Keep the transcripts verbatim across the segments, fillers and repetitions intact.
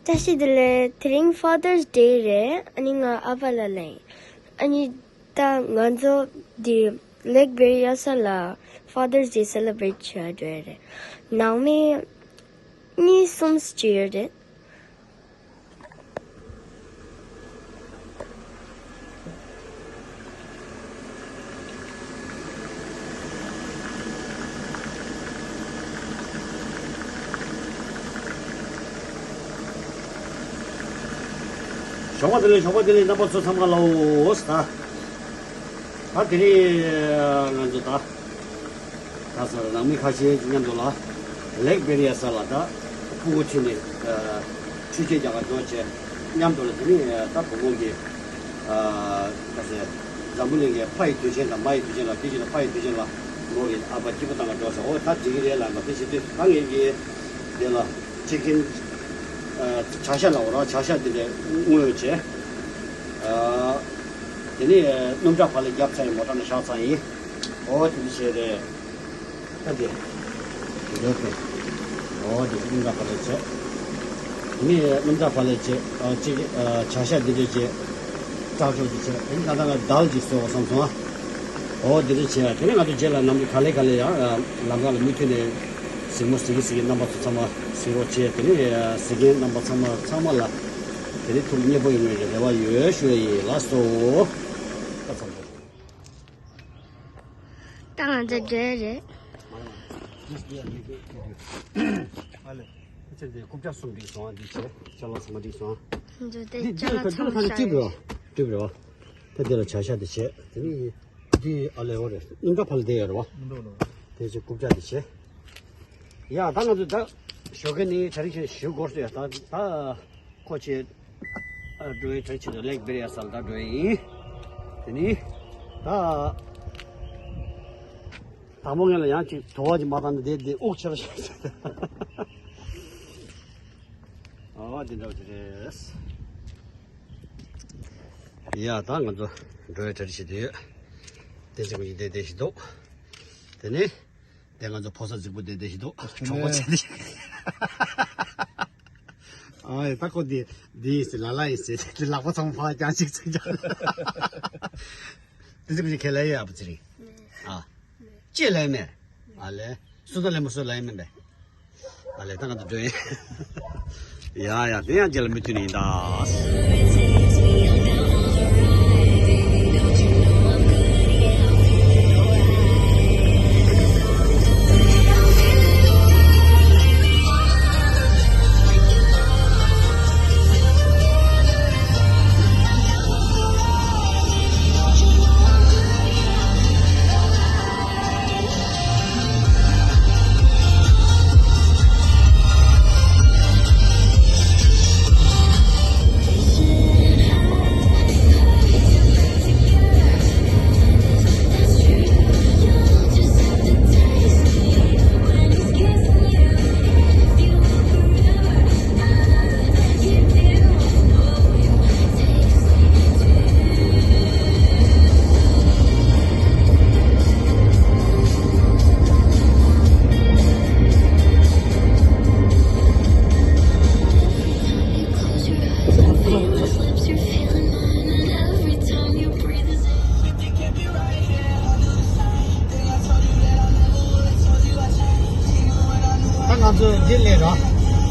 བཀྲ་ཤིས་བདེ་ལེགས། དེ་རིང་Father's Day རེད། ཨ་ནི་ང་ཨ་ཕ་ལ་ལེན། ཨ་ནི་ད་ང་ཚོ་འདི་Lake Berryessa ལ་Father's Day celebrate བྱེད་འགྲོ་ཡ་རེད། ནང་མི་གཉིས་གསུམ་ཅིག་ཡོད་རེད། ཞོགས་པ་བདེ་ལེགས། ཞོགས་པ་བདེ་ལེགས། རྣམ་པ་ཚོ་ཚང་མ་ལ་འོ་ད། ད་དེ་རིང་ང་ཚོ་ད། ད་སར་ནང་མི་ཁ་ཤས་མཉམ་དུ་ལ་Lake Berryessa ལ་ད་ཕྲུ་གུ་ཁྲིད་ནས་འཕྲུལ་ཆས་རྒྱག་གར་འགྲོ་བྱས། མཉམ་དུ་ལ་དེ་ནས་ད་བུ་མོ་གི་ད་ཟེར་འཛམ་བུ་གླིང་གི་ཕ་ཡི་དུས་ཆེན་དང་མ་ཡི་དུས་ཆེན་ལ། དེ་བཞིན་ལ་ཕ་ཡི་དུས་ཆེན་ལ་མོ་གི་ཨ་ཕ་སྐྱིད་པོ་བཏང་གར་འགྲོ་ཟེར། འོ་ད་འགྲིག་གི་རེད་ལ། ད་དེ་བྱེད་དུས་ད་ངེད་ཀྱི་དེ་ལ་ཅི་ཀིན་བྱ་ཤ་ལ་འོ་ར་བྱ་ཤ་དེ་འདྲ་བརྔོས་བྱས། དེ་ནས་སྣུམ་སྒྲ་ཕར་ལ་བརྒྱབ་ཚར་ཡིན། མོ་ཊ་ནང་བཞག་ཚར་ཡིན། འོ་དེ་འདྲ་བྱས་རེད། ད་དེ། འདོད་པས། འོ་དེ་སྣུམ་སྒྲ་ཕར་ལ་བྱས། དེ་ནས་སྣུམ་སྒྲ་ཕར་ལ་བྱས། ཨ་གཅིག་ཨ་བྱ་ཤ་འདི་འདྲ་བྱས། སྲེག་བཅོས་འདི་བྱས། དེ་ནས་ད་ལྟ་ང་དལ་ཅིག་བཟོ་བསམ་སོང་ཨ། འོ་དེ་འདྲ་བྱས། དེ་ནས་ང་ཚོ་རྗེས་ལ་ནམ་རྒྱུན་ག་ལེ་ག་ལེ་ཡང་ལམ་ཁ་ལ་མུ་མཐུད་ནས་གཟིགས་མོ་གཟིགས་ཀྱི་གཟིགས་ཀྱི་རྣམ་པ་ཚོ་ཚང་མ་གཟིགས་རོགས་བྱས། དེ་ནས་གཟིགས་མཁན་རྣམ་པ་ཚང་མ་ཚང་མ་ལ་དེ་ནས་ཐུགས་མཉེས་པོ་ཡོང་བའི་རེ་བ་ཡོད་ཞུ་ཡ་ཡིན། ལགས་སོ། ད་ང་ཚོ་འགྲོ་ཡ་རེད། ཨ་ལེ། ཁྱེད་ཚོ་རྐུབ་བཀྱག་གསུམ་བསྒྲིགས་སོང་། འདི་བྱས་ཅ་ལག་ཚང་མ་བསྒྲིགས་སོང་། འདི་འདི་ཅ་ལག་ཚང་མ་ཤར་ཡོད། སྤྲུལ་རོ། སྤྲུལ་རོ། ད་འདི་ལ་བྱ་ཤ་འདི་བྱས། དེ་ནི་འདི་ཨ་ལེ་འོ་རེད། སྣུམ་སྒྲ་ཕར་ལ་བསྡད་ཡོད་རེད་བ། སྣུམ་སྒྲ་ལོ། དེ་ཚོ་རྐུབ་བཀྱག་འདི་བྱས། ཡ་ད་ང་ཚོ་ད་ཞོགས་ཀས་ནི་གྲ་སྒྲིག་བྱས་ཞུ་དགོས་སོ། ཡ་ད་ད། ཁོ་ཆེ། ཨ་འགྲོ་ཡི་གྲ་ཆེ་དུ་Lake Berryessa ལ་ད་འགྲོ་ཡི་ཡིན། དེ་ནི། ད། དང་པོ་ངས་ལ་ཡང་ཅིག་དུ་བ་ཅིག་མ་བཏང་ན་དེ་དེ་དབུགས་ཆེ་ར་ཤག་ཨ་འདི་འདྲ་ཅིག་རེད། ཡ་ད་ང་ཚོ་འགྲོ་ཡི་གྲ་ཆེ་དུ་ཡོད། དེ་ཅིག་མི་དེ་དེ་ཞིག་འདུག་དེ་ནི། དེ་ང་ཚོ་ཕོ་གསར་རྫིག་པོ་དེ་དེ་ཞིག་འདུག་གྲོགས་པོ་ཆེ་དེ་ཞིག་ཨ་ཡེ་ད་ཁོ་དེ་དེ་ཡིན་ཟེར་ལ་ལ་ཡིན་ཟེར་དེ་ལག་པ་ཚང་མ་ཕར་རྐྱང་ཅིག་ཚིག་ཀྱང་། དེ་ཚོ་ཁོ་ཁས་ལེན་ཡོད་ཨ་པ་ཚེ་རིང་། ཨ། ཅེས་ལན་མེད། ཨ་ལེ། སུ་ད་ལེ་མོ་སུ་ལ་ཡིན་མིན་པས། ཨ་ལེ་ད་ང་ཚོ་འགྲོ་ཡིན། ཡ་ཡ་དེ་ཡང་རྒྱ་ལ་མི་མཐུན་ཡིན་ད། ད་ང་ཚོ་འདི་སླེབས་ར།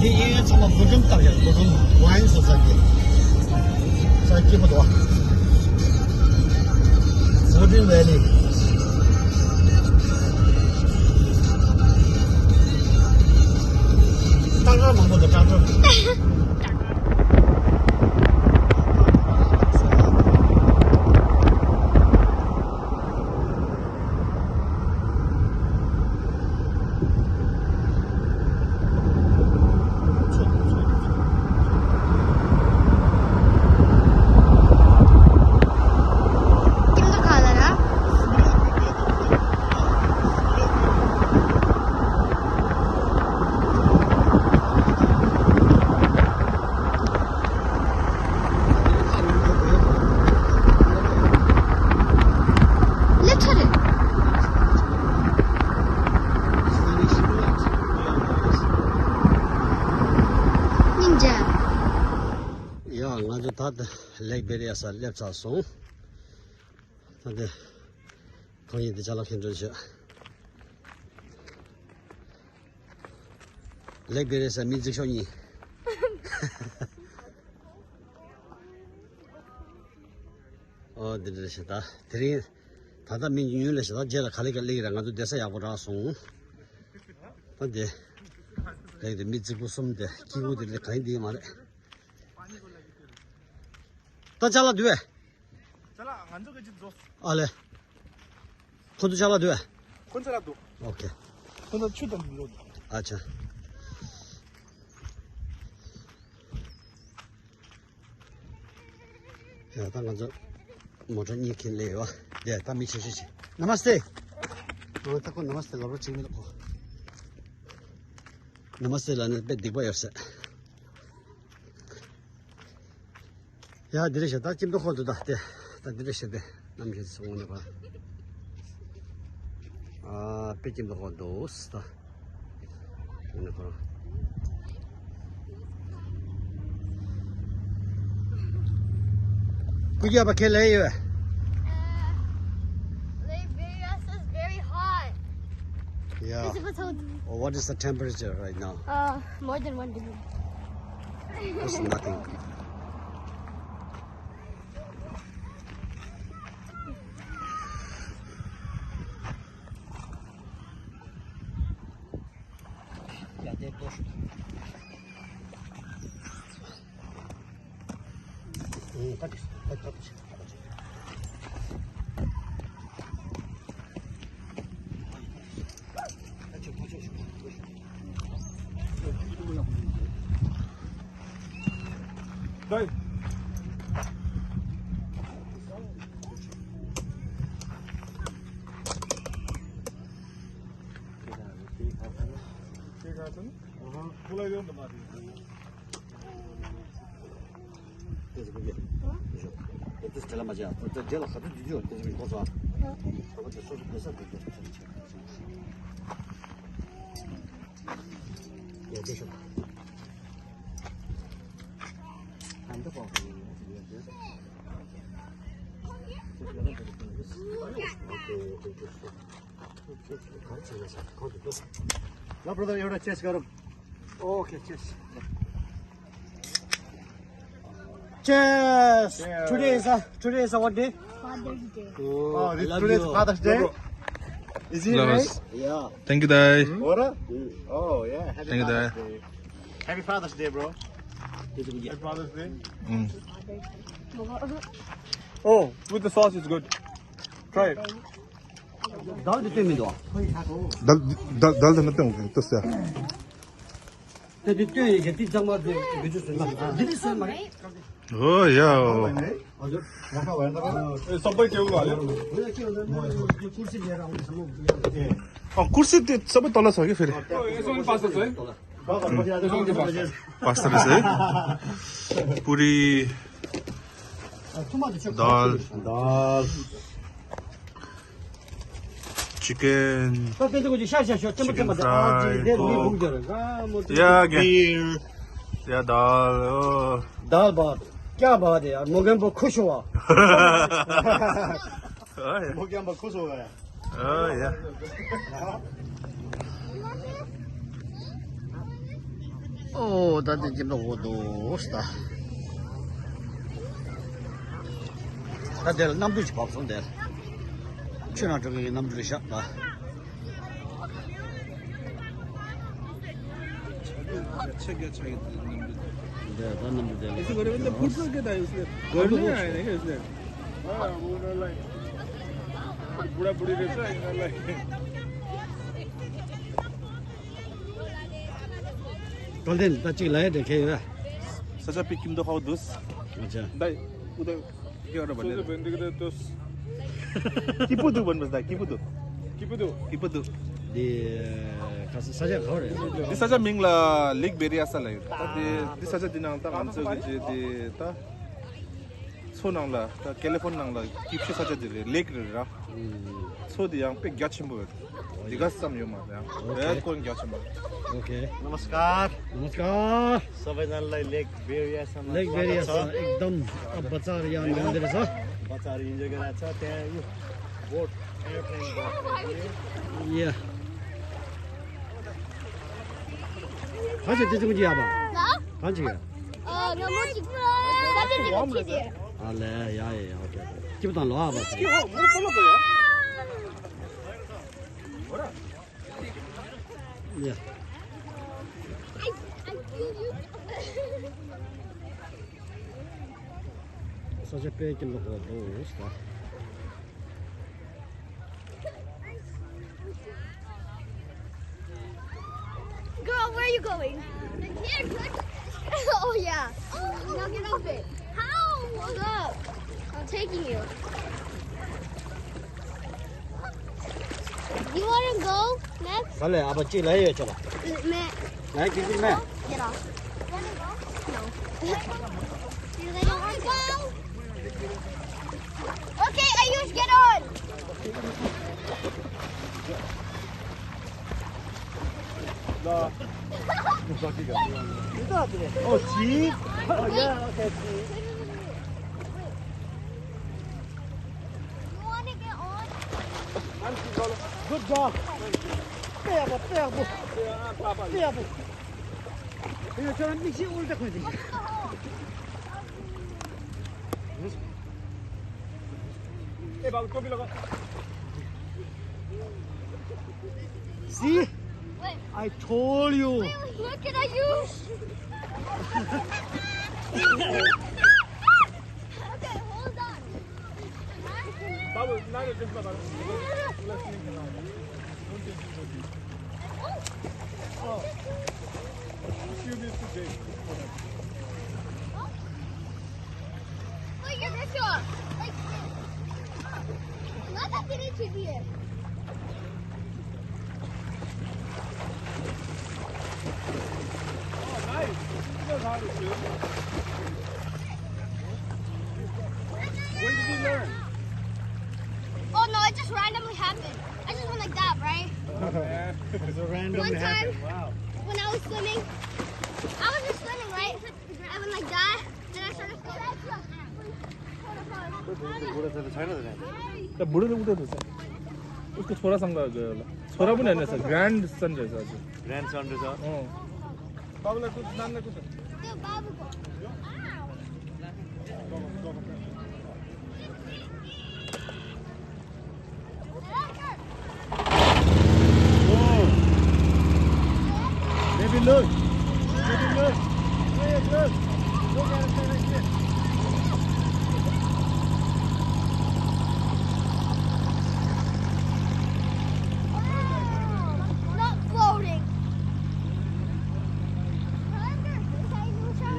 འདི་གཡས་གཡོན་ཚང་མ་བུ་ཁྲིམས་བཏབ་ཡོད། བུ་ཁྲིམས་ཝའིན་བཟོ་ས་དེ། ས་སྐྱིད་པོ་འདུག་བུ་ཁྲིམས་ཝེ་ལི། ཊེག་ཊར་མང་པོ་འདུག་ཊེག་ཊར། ང་ཚོ་ད་ལེག་བེ་རི་ཡ་སར་སླེབས་ཚར་སོང་། ད་དེ་ཁོང་ཡིན་དེ་ཅ་ལག་འཁྱེར་འགྲོ་བྱེད། ལེག་བེ་རི་ཡ་སར་མི་རྫིག་ཤོས་གཉིས། ཨོ་འདི་འདྲ་ཞིག་ད་དེ་རིང་ད་ལྟ་མི་ཉུང་ལས་ཞིག་ད་རྗེས་ལ་ག་ལེ་ག་ལེ་ར་ང་ཚོ་བསྡད་ས་ཡག་པོ་རག་སོང་། ད་དེ་ལེག་དེ་མི་རྫིག་པོ་གསུམ་དེ་སྐྱིད་པོ་དེ་ལས་གང་ཡིན་དེ་མ་རེད། ད་ཅ་ལག་འདུག་བས། ཅ་ལག་ང་ཚོ་ག་ཅིག་བཟོ། ཨ་ལེ། ཁོ་ཚོ་ཅ་ལག་འདུག་བས། ཁོ་ཚོ་ལ་འདུག་ཨོ་ཁེ། ཁོ་ཚོ་ཆུ་དང་འདུག་ཨ་ཅག་ཡ་ད་ང་ཚོ་མོ་ཊ་གཉིས་ཁྱེར་སླེབས་ཡོད་བ། དེ་ད་མི་ཆེ་ཤོས་ཆེ། ནམ་སྟེ། ང་ད་ཁོ་ནམ་སྟེ་ལབ་རོགས་བྱེད་མི་ལ་ཁོ། ནམ་སྟེ་ལ་ནི་དཔེ་སྡིག་པ་ཡོད་ཟེར། ཡ་འདི་རེད་ཤག་ད་ཁྱིམ་ཐོག་ཁོ་འདུག་ད་དེ་ད་འདི་རེད་ཤག་དེ་གནམ་གཤིས་སོང་ནས་པ། ཨ་དཔེ་ཁྱིམ་ཐོག་ཁོ་འདུག་ད། འདི་ནས་ཁོ་རང་། ཀུ་ཀྱ་པ་ཁས་ལེན་ཡོད། Lake Vegas is very hot. Yeah. This is what's hot. Oh, what is the temperature right now? Uh, more than one degree. That's nothing. ल brother, एउटा chess गरौँ। Okay, chess. Cheers! Cheers! Today is a, today is a what day? Father's Day. Oh, this, today is Father's Day. Is it right? Yeah. Thank you, दाइ। हो र? Oh, yeah. Happy Father's Day. Happy Father's Day, bro. Happy Father's Day. Oh, with the sauce is good. Try it. दाल चाहिँ त्यही मिल्दो। दाल, दाल, दाल त नत्ते हुन्छ, त्यस्तो। त्यो, त्यो, त्यो, त्यो जम्मा त्यो भित्र सुन। दिदी सुन भने। हो, या हो। हजुर। ए, सबै टेबल हाल्यो। अँ, कुर्सी त्यो सबै तल छ कि फेरि? यसो पनि पास्ता छ है? पास्ता रहेछ है। पुरी, दाल, दाल। Chicken, chicken fry, coke. Yeah, क्या? या, दाल, ओ। दाल भात। क्या बात है यार, मोगेम्बो खुश हुआ। मोगेम्बो खुश हुआ। ཨོ་ཡ། ཨོ་ད་དེ་ཅི་འདྲ་འོ་དོ་སྟ། ད་དེ་ལ་གནམ་གྲུ་ཞིག་བབས་སོང་དེ། ཆུ་ནང་འགྲོ་མཁན་གྱི་གནམ་གྲུ་རེད་ཤག་ད། ཆེ་གེ་ཆེ་གེ་གནམ་གྲུ། དེ་ད་གནམ་གྲུ་དེ་ལ། ऐसे गरम में तो फुट सके था उसने। गर्मी नहीं आया ना क्या उसने? हाँ, वो वाला है। बूढ़ा बूढ़ी रहता है, ये वाला है। ད་ལྟ་ད་ཅིག་ལ་ཡ་དེ་ཁེ་ཡོད། ས་ཆ་པི་ཀིམ་དོ་ཧའོ་དུས། ཨ་ཅག་ད་ཨུ་ད་ཀི་ཡོད་ར་བ་ལེ། སོ་སོ་བན་དེ་གི་དོས། ཀི་པུ་དུ་བན་མ་ད་ཀི་པུ་དུ། ཀི་པུ་དུ། ཀི་པུ་དུ། དེ་ག་ས་ས་ཆ་ག་རེད། དེ་ས་ཆ་མིང་ལ་ལེག་བེ་རི་ཡ་ས་ལ་ཡོད། ད་དེ་དེ་ས་ཆ་དེ་ནང་ད་ང་ཚོ་གི་ཅེ་དེ་ད། མཚོ་ནང་ལ་ད་ཀེ་ལི་ཧྥོན་ནང་ལ་སྐྱིད་ཤོས་ས་ཆ་དེ་རེད། ལེག་རེད་ར། མཚོ་དེ་ཡང་དཔེ་རྒྱ་ཆེན་པོ་ཡོད། འདི་ག་ཙམ་ཡོད་མ་རེད་ཡང་། ཨོ་ཁེ། དཔེ་ཀོན་རྒྱ་ཆེན་པོ་རེད། ཨོ་ཁེ། नमस्कार। नमस्कार। सबैजनालाई लेक भेरियासम्म लेक स्वागत भेरियास छ। एकदम। अब बच्चाहरू यहाँ घुम्दै रहेछ। बच्चाहरू इन्जोय गरिरहेको छ। त्यहाँ यो बोट, एरोप्लेन बोट। या। थाहा छ त्यो चाहिँ कुन चाहिँ अब? ल? थाहा छ क्या? अँ, नमस्कार। कति दिन छिटि? अँ, ल, या, या, या, ओके, ओके। के बताउनु ल अब? या। सो चाहिँ पे किलो हो दोस्त। Girl, where are you going? Oh yeah. Now get off it. How? Hold up. I'm taking you. You wanna go next? भले अब चाहिँ ल्यायो चलो। मैं। ल्यायो कि मैं? Get off. Wanna go? No. You guys don't want to go? Okay, Ayush, get on. Oh, sheep? Oh, yeah, okay, sheep. You want to get on? Good job. Bravo, bravo. Bravo. You know, try to mix it all the way. ए बाबु, टोपी लगा। See? Wait. I told you. Wait, wait, look at you. Okay, hold on. बाबु, नानी, त्यसमा बाबु। Oh, nice. This is how to do. When did you learn? Oh no, it just randomly happened. I just went like that, right? Oh, man. It's a random One time, happen. Wow. When I was swimming, I was just swimming, right? I went like that, then I started floating. त बुढोले उठेको छ। उसको छोरासँग गयो होला। छोरा पनि होइन रहेछ, ग्रान्ड सन रहेछ आज। ग्रान्ड सन रहेछ। अँ। बाबुलाई कुछ, नानीलाई कुछ। त्यो बाबुको। Baby, look. Baby, look. Look, look. Look at it, baby, look. Wow. Not floating.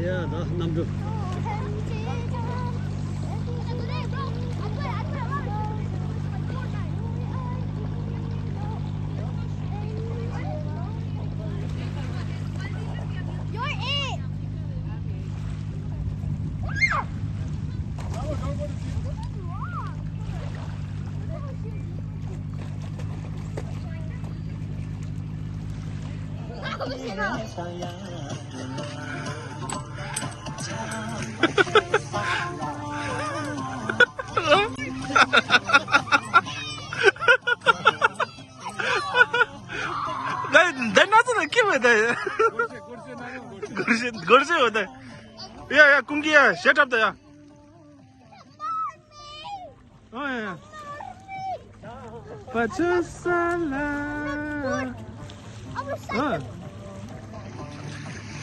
Yeah, the number. You're it. Dai, dai, na, na, ke, dai. Gorse, gorse, na, gorse. Gorse, gorse, dai. Yeah, yeah, Kungi, yeah, shut up, dai, yeah. Oh, yeah, yeah. Pachu sala. Oh.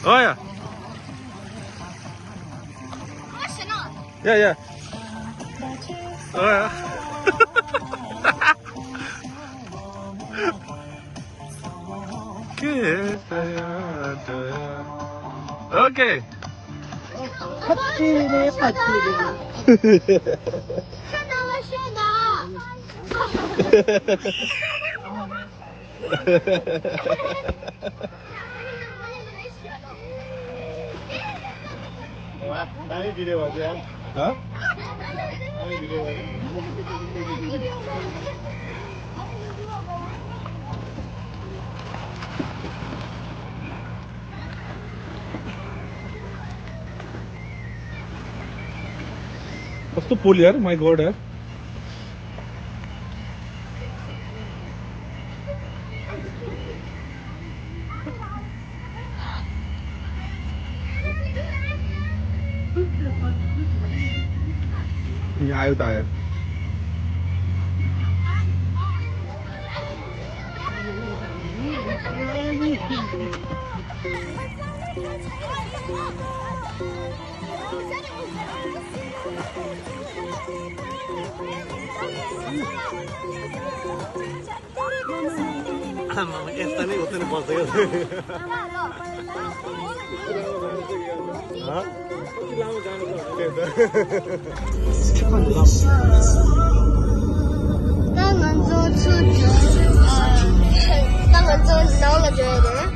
Oh, yeah. Yeah, yeah. Oh, yeah. Okay. Huh? कस्तो पुल यार, my God यार। यहाँ आयो त आयो। आमामा, यस्ता नै उता नै बस्दै गर्छ। हँ? त्यही त। ད་ང་ཚོ་ཚུར་འགྲོ། ཨ། ད་ང་ཚོ་ནང་ལ་འགྲོ་ཡ་རེད།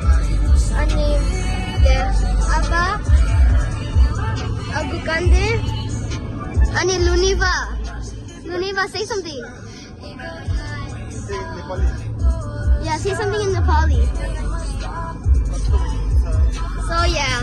ཨ་ནི། དེ། ཨ་ཕ། ཨ་ཁུ་དཀར་ལྡན། ཨ་ནི་ལུ་ནི་བ། ལུ་ནི་བ། Say something. Say Nepali. Yeah, say something in Nepali. So, yeah.